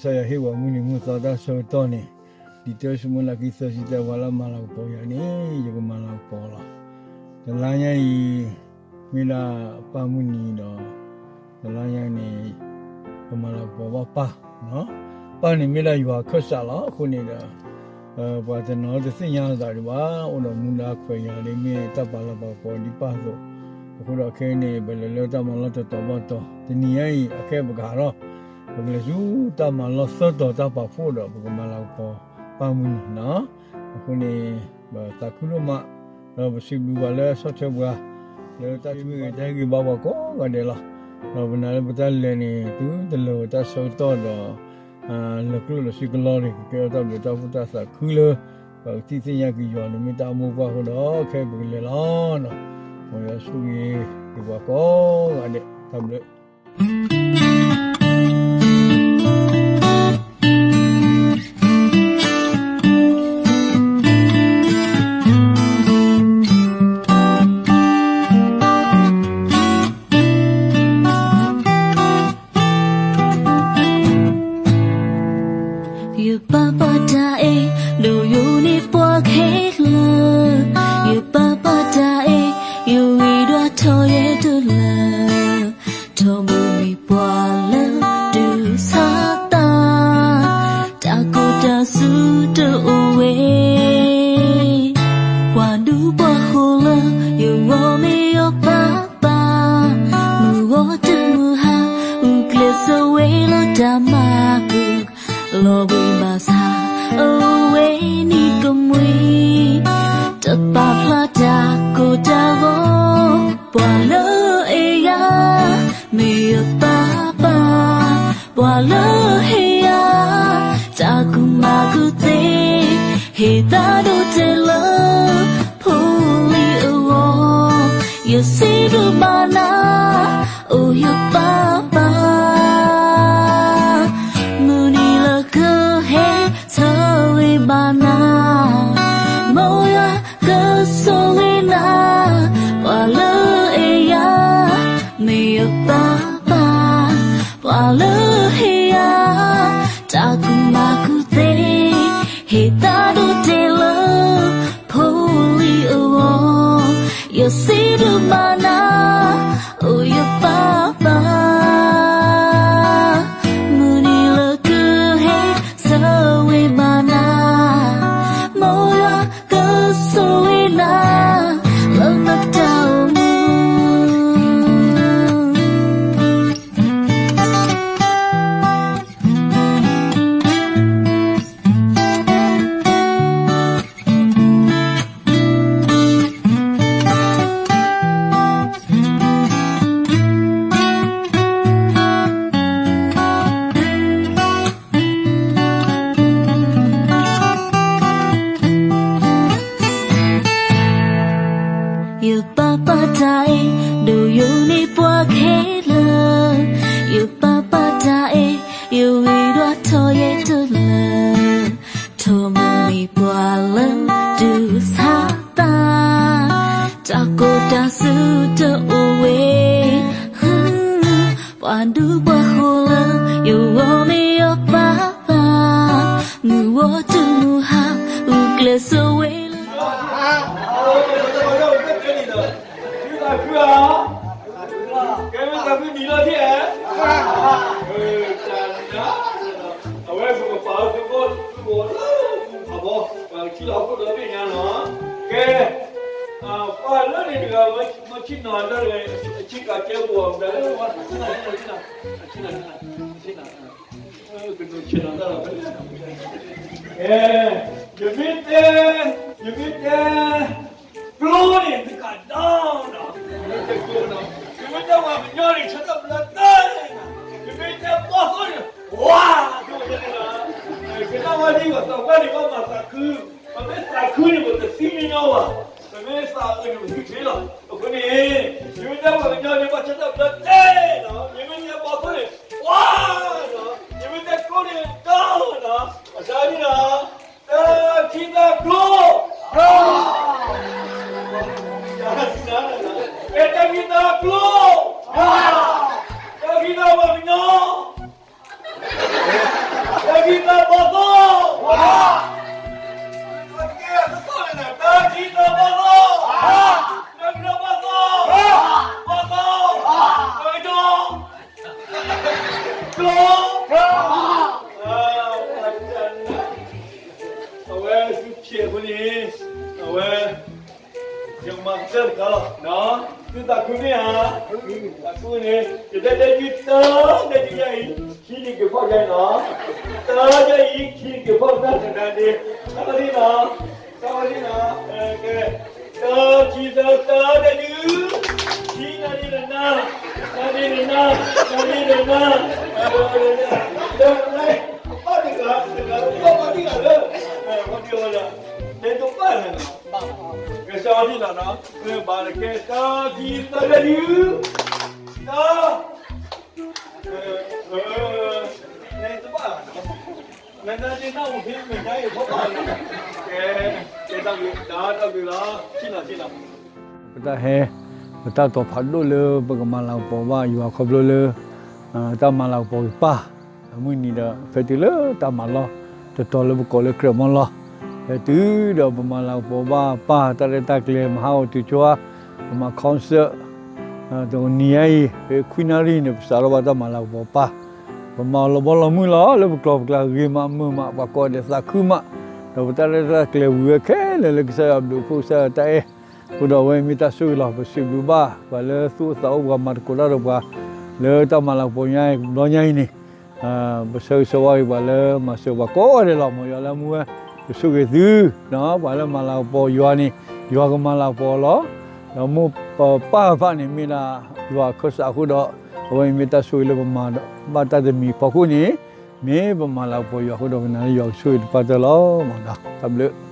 ကစၢ်ယွၤဟ့ၣ်ပှၤမုၢ်နံၤမုၢ်သီတၢ်ဆၢကတီၢ်န့ၣ်, ဒ်တၢ်စံးမိၣ်လၢခံ သၢဆံသၢ ပှၤလၢအမၤလၤကပီၤယၤန့ၣ် ယကမၤလၤကပီၤလီၤ. တလါညါအံၤ မ့ၢ်ဒၣ်ပၢ်မုၢ်နံၤဒီး တလါညါန့ၣ် ပမၤလၤကပီၤဘၣ်ပၢ်, ပၢ်န့ၣ်မ့ၢ်ဒၣ်ယွၤခၢၣ်စးလီၤ. အဃိန့ၣ်ဒီး ပှၤတနီၤတသ့ၣ်ညါအသးဒံးဘၣ်, အိၣ်ဒီးမူဒါခွဲးယာ်လၢမ့ၢ်တၢ်ပာ်လၤပာ်ကပီၤဒ်ပၢ်အသိး, အဃိဒီးခဲအံၤန့ၣ် ပလဲၤလၢတၢ်မၤလီၢ်တတီၤဘၣ်တတီၤ, တနံၤညါအံၤ အခဲအံၤပကဟးထီၣ်, ပကလဲၤဆူတၢ်မၤလီၢ်သၢတီၤတၢ်ပာ်ဖှိၣ်ဒီး ပကမၤလၤကပီၤပၢ်မုၢ်နံၤလီၤ. အဃိန့ၣ် ပသးခုဒိၣ်မး, ဒီးပစံးဘျုးပှၤလၢဆီၣ်ထွဲပှၤ လၢတၢ်ဆိၣ်ဂ့ၤတၢ်ဟ့ၣ်ဂံၢ်ဘါပှၤကိးဂၤဒဲးလီၤ. ဒီးပနာ်လၢပတၢ်လဲၤန့ၣ် တုၤတလၢာ်တၢ်ဆၢကတီၢ်ဒီး လၢကျိၣ်လၢစ့ကလီန့ၣ် ကကဲထီၣ်တၢ်ဘျုးတၢ်ဖှိၣ်တၢ်သးခုလၢ ပကထံၣ်သ့ၣ်ညါက့ၤယွၤန့ၣ်မ့ၢ်တၢ်အမိၢ်ပှၢ်အဃိဒီး ခဲအံၤပကလဲၤလီၤ. မ်ယွၤဆိၣ်ဂ့ၤက့ၤပှၤကိးဂၤဒဲး, တၢ်ဘျုး ယပာ်ပာ်တၢ်အဲၣ် ဒိးယိာ်န့ၢ်ပှၤခဲလၢာ်, ယပာ်ပာ်တၢ်အဲၣ် ယဂ့ၤဒွးထီၣ်ယဲတလၢာ်, ထီဘိမ့ၢ်ပှၤလၢဒုးဆါတၢ်, တၢ်ကိၢ်တၢ်စူၤတအိၣ်ဝဲ ပှၤဒူပှၤဃိၤလၢ ယဂီၢ်မ့ၢ်ယပၢ်ပၢ်, မုၢ်ဂီၤတမုၢ်ဟါ ဂုာ်ကျဲးစၢးဝဲလၢတၢ်မၤက, လီၤဘှံးဘၣ်ဆၣ် အဝဲန့ၣ်ကမှံ, တပာ်ဖျါတၢ်ကိၢ်တၢ်ဂီၤ, ပှၤလၢအဲၣ်ယၤ မ့ၢ်ယပၢ်ပၢ်, ပှၤလၢဟ့ၣ်ယၤ တၢ်ကူၣ်ဘၣ်ကူၣ်သ့, ဟ့ၣ်သါဒိၣ်တဲာ်လၢ ဖိလံၤအဂီၢ်, ယစံးဘျုးဘၣ်နၤ, အိၣ်ယပၢ်ပၢ်, မုၢ်နံၤလၢကဟဲ ဆၢဂ့ၤဘၣ်နၤ, မ်ယွၤကဆိၣ်ဂ့ၤနၤ, ပှၤလၢအဲၣ်ယၤ မ့ၢ်ယပၢ်ပၢ်, ပှၤလၢဟ့ၣ်ယၤ တၢ်ကူၣ်ဘၣ်ကူၣ်သ့, ဟ့ၣ်သါဒိၣ်တဲာ်လၢ ဖိလံၤအဂီၢ်, ယစံးဘျုးဘၣ်နၤ, အိၣ်ယပၢ်ပၢ်, မုၢ်နံၤလၢကဟဲ ဆၢဂ့ၤဘၣ်နၤ, မ်ယွၤကဆိၣ်ဂ့ၤနၤ လၢနတၢ်အိၣ်မူ ယပာ်ပာ်တၢ်အဲၣ် ဒိးယိာ်န့ၢ်ပှၤခဲလၢာ်, ယပာ်ပာ်တၢ်အဲၣ် ယဂ့ၤဒွးထီၣ်ယဲတလၢာ်, ထီဘိမ့ၢ်ပှၤလၢဒုးဆါတၢ်, တၢ်ကိၢ်တၢ်စူၤတအိၣ်ဝဲ, ပှၤဒူပှၤဃိၤလၢ ယဂီၢ်မ့ၢ်ယပၢ်ပၢ်, မုၢ်ဂီၤတမုၢ်ဟါ ဂုာ်ကျဲးစၢးဝဲလၢ သးခုဧါ, ကဲမ့ၢ်သးခုနံၤလီၤဒ်ဧါ, အဝဲပကပာ်လၢသုဂီၢ်သုဂီၢ်လၢအဘီ, ပှၤကထံၣ်လီၤဟီၣ်ခိၣ်ဒီဘ့ၣ်ညါလီၤ, ကဲ, ပှၤလၢန့ၣ်တဂၤ မၢဆ့ၣ်နီၤတၢ်တဂၤ အဆ့ကၤကဲပှၤဒၣ်လၢ ဆ့ၣ်နီၤ, ဆ့ၣ်နီၤ, ဆ့ၣ်နီၤ, ကနိးဆ့ၣ်နီၤတၢ်လီၤ, ကဲ, ယမ့ၢ်တဲ, ယမ့ၢ်တဲ ကျိန့ၣ် နကဒီးနီၤ, ယမ့ၢ်တဲကျိနီၤ, ယမ့ၢ်တဲပှၤကညီန့ၣ် ဆၢထၢၣ်ဘျၢတဲ, ယမ့ၢ်တဲဘီၣ်သိၣ်န့ၣ် ဝါ, ကဲဝဲန့ၣ်လီၤ, ကဲဒၣ်ဝဲဒ်ပှၤသးပှၢ်န့ၣ် ဘၣ်မၤသးခု, ပမ့ၢ်သးခုန့ၣ် ပတသံမံညီဘၣ်, ပမ့ၢ်သးအုးန့ၣ် ပသံတ့ၢ်လီၤ, အဃိန့ၣ် ယမ့ၢ်တဲပှၤကညီန့ၣ် ဘၣ်ဆၢထၢၣ်ဘျၢတဲနီၤ, ယမ့ၢ်တဲဘီၣ်သိၣ်န့ၣ် ဝါနီၤ, ယမ့ၢ်တဲကျိန့ၣ် ဒီနီၤ, အစၢ်န့ၣ်နီၤ, တၢ်ခံသၢကျိ, ကဲတၢ်ခံသၢကျိ, တၢ်ခံသၢပှၤကညီ, ယကမၤကတၢၢ်တခါလီၤ, သုသးခုမ့ၢ်ဧါ, သးခုန့ၣ် ယတဲတဲဒုတၢ် တဲဒုယါအံၤ ခံနံၤက့ၤဖီၣ်ယါအံၤလီၤ, တၢ်ယါအံၤ ခံနံၤက့ၤဖီၣ်တၢ်တနၤန့ၣ်, တၢ်ဝဲန့ၣ်လီၤ, တၢ်ဝဲန့ၣ်လီၤ, ကဲ, တၢ်ခံသၢတၢ်တဲဒု, ခံနၤန့ၣ်တနၤ, နၤန့ၣ်တနၤ, နၤန့ၣ်တနၤ, တၢ် အပၢ်တဂၤ တဂၤ ပှၤပှၤတဂၤလၢ ပှၤတဂၤလၢ တဲတဘၣ်လၢၤနီၤ, ကစၢ်အီၤဒ်လီၤနီၤ, မ့ၢ်ဘၣ်လၢကဲတၢ်ခံသၢတၢ်ဒု, တၢ်, တဲတဘၣ်လၢၤနီၤ, နနၤဒ့နၢ်အိၣ်ဖဲမဲာ်ညါအံၤဖီၣ်ဘၣ်လၢၤ, ကဲ, ကဲတၢ်ဘျုး, တၢ်ဘျုးလီၤ, ဆံၣ်လီၤဆံၣ်လီၤ ပတၢ်ဟဲ, ပတၢ်တိာ်ဖးဒိၣ်လၢပကမၤလၤကပီၤဘၣ်ယွၤခီဖျိလၢ တၢ်မၤလၤကပီၤက့ၤပၢ်, အမုၢ်နံၤဒီး ဖဲတုၤလၢတၢ်မၤလီၢ်တတီၤလၢပကိးလၢခရံာ်အမီၢ်လီၤ, ဖဲတုၤဒီးပမၤလၤကပီၤဘၣ်ပၢ်တၢ်ရဲၣ်တၢ်ကျဲၤ မဟါအီၤတုၤကၠိဧါ, ပမၤ concert, တနံၤညါအံၤ ဖဲခွံနၣ်ရံၣ်န့ၣ် ပစးထီၣ်ဘၣ်တၢ်မၤလၤကပီၤပၢ်, ပမၤအီၤလီၤဘီလီၤမုၢ်လီၤ လၢပကျိာ်ပကျါဂ့ၤမးမုာ်မး ပှၤကိးဂၤဒဲးသးခုမး, ဒီးပတၢ်ရဲၣ်တၢ်ကျဲၤဝံၤဝဲခဲလၢာ်လၢကစၢ်ယွၤအဘျုးအဖှိၣ် ကစၢ်ယွၤတၢ်အဲၣ်, အဃိဒီးအဝဲမ့ၢ်တၢ်ဆိၣ်ဂ့ၤလီၤ, ပစံးဘျုးဘၣ် ပှၤလၢသူၣ်အိၣ်သးအိၣ် ပှၤမၤသကိးတၢ်ဒီးပှၤ လၢတၢ်မၤလၤကပီၤညါအံၤ တဘျီညါအံၤန့ၣ်, ပဆၢဂ့ၤဆၢဝါက့ၤပှၤလၢမၤစၢၤပှၤကိးဂၤဒဲးလီၤ, မ်ယွၤလၢအမူဝဲ ကဆိၣ်ဂ့ၤသု, ပှၤလၢမၤလၤကပီၤယွၤန့ၣ် ယွၤကမၤလၤကပီၤလီၤ, ဒီးမိၢ်ပပၢ်တဖၣ်န့ၣ် မ့ၢ်ဒၣ်ယွၤအခၢၣ်စးအဃိဒီး အဝဲအံၤမ့ၢ်တၢ်ဆိၣ်ဂ့ၤလၢပမၤဘၣ်တၢ်တမံၤအဖီခိၣ်န့ၣ်, မ့ၢ်ပမၤလၤကပီၤယွၤအဃိဒီး ကနၣ်လၢယွၤကဆိၣ်ဂ့ၤတပၢ်တၢၢ်လီၤ, တၢ်ဘျုး